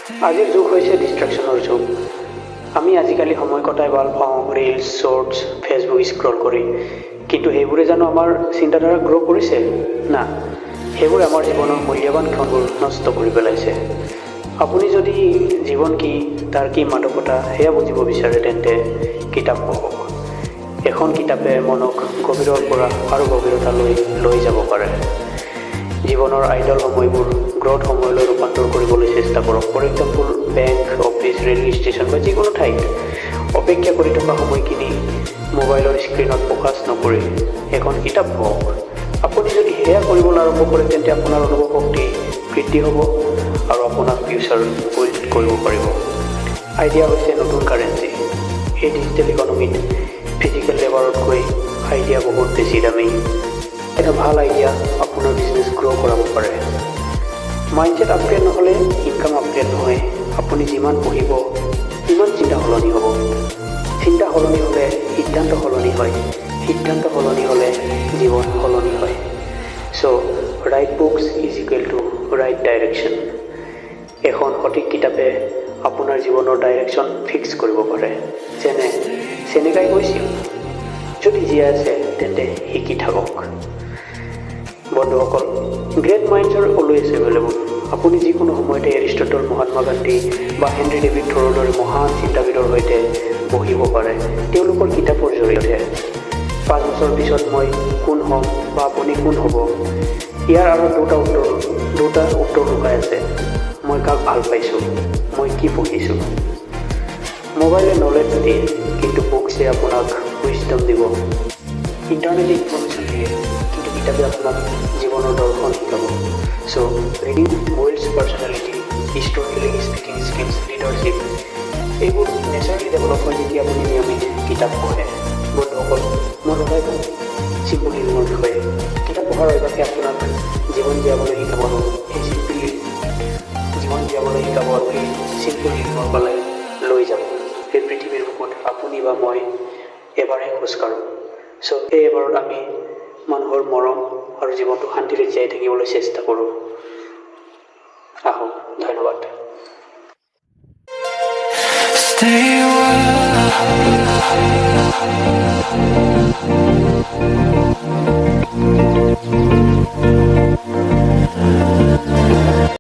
আজিৰ যুগ হৈছে ডিষ্ট্ৰেকশ্যনৰ যুগ। আমি আজিকালি সময় কটাই ভাল পাওঁ ৰিলছ, শ্বৰ্টছ, ফেচবুক স্ক্ৰল কৰি। কিন্তু সেইবোৰে জানো আমাৰ চিন্তাধাৰা গ্ৰ' কৰিছে? না, সেইবোৰে আমাৰ জীৱনৰ মূল্যৱান ক্ষণবোৰ নষ্ট কৰি পেলাইছে। আপুনি যদি জীৱন কি, তাৰ কি মাদকতা, সেয়া বুজিব বিচাৰে, তেন্তে কিতাপ পঢ়ক। এখন কিতাপে মনক গভীৰৰ পৰা আৰু গভীৰতালৈ লৈ যাব পাৰে। জীৱনৰ আইডল সময়বোৰ গ্ৰ'থ সময়লৈ ৰূপান্তৰ কৰিবলৈ চেষ্টা কৰক। For example, bank, office, railway station বা যিকোনো ঠাইত অপেক্ষা কৰি থকা সময়খিনি মোবাইলৰ স্ক্ৰীণত ফ'কাছ নকৰি এখন কিতাপ পঢ়ক। আপুনি যদি সেয়া কৰিবলৈ আৰম্ভ কৰে, তেন্তে আপোনাৰ অনুভৱ শক্তি বৃদ্ধি হ'ব আৰু আপোনাৰ ফিউচাৰ বিল্ড কৰিব পাৰিব। আইডিয়া হৈছে নতুন কাৰেঞ্চি। এই ডিজিটেল ইকনমিত ফিজিকেল লেবাৰতকৈ আইডিয়া বহুত বেছি দামী। এটা ভাল আইডিয়া আপোনাৰ বিজনেছ গ্ৰ' কৰাব পাৰে। মাইণ্ডছেট আপগ্ৰেড নহ'লে ইনকাম আপগ্ৰেড নহয়। আপুনি যিমান পঢ়িব, সিমান চিন্তা সলনি হ'ব। চিন্তা সলনি হ'লে সিদ্ধান্ত সলনি হয়। সিদ্ধান্ত সলনি হ'লে জীৱন সলনি হয়। So right books is equal to right direction. এখন সঠিক কিতাপে আপোনাৰ জীৱনৰ ডাইৰেকশ্যন ফিক্স কৰিব পাৰে। যেনে চেনেকাই কৈছিল, "যদি জীয়াই আছে, তেন্তে শিকি থাকক।" বন্ধুসকল, great minds are always available. আপুনি যিকোনো সময়তে এৰিষ্টটল, মহাত্মা গান্ধী বা হেনৰি ডেভিড থৰোৰ দৰে মহান চিন্তাবিদৰ সৈতে বহিব পাৰে তেওঁলোকৰ কিতাপৰ জৰিয়তে। 5 বছৰ পিছত মই কোন হ'ম বা আপুনি কোন হ'ব, ইয়াৰ আঁৰত দুটা উত্তৰ লুকাই আছে। মই কাক ভাল পাইছোঁ? মই কি পঢ়িছোঁ? মোবাইলে নলেজ দিয়ে, কিন্তু বুকছে আপোনাক উইজডম দিব। ইণ্টাৰনেটে ইনফৰ্মেশ্যন দিয়ে, কিন্তু কিতাপে আপোনাক জীৱনৰ দৰ্শন শিকাব। So reading builds personality, story telling, speaking skills, leadership, এইবোৰ নেচাৰেলি ডেভেলপ হয় যেতিয়া আপুনি নিয়মিত কিতাপ পঢ়ে। বন্ধুসকল, মই সদায় কওঁ চিম্পল লিভিঙৰ বিষয়ে। কিতাপ পঢ়াৰ অভ্যাসে আপোনাক জীৱন জীয়াবলৈ শিকাব আৰু সেই চিম্পল জীৱন জীয়াবলৈ শিকাব আৰু সেই চিম্পল লিভিঙৰ ফালে লৈ যাব। এই পৃথিৱীৰ বুকুত আপুনি বা মই এবাৰহে খোজকাঢ়োঁ। চ' সেই এবাৰত আমি মানুহৰ মৰম আৰু জীৱনটো শান্তিৰে জীয়াই থাকিবলৈ চেষ্টা কৰোঁ আহক। ধন্যবাদ। Stay a while.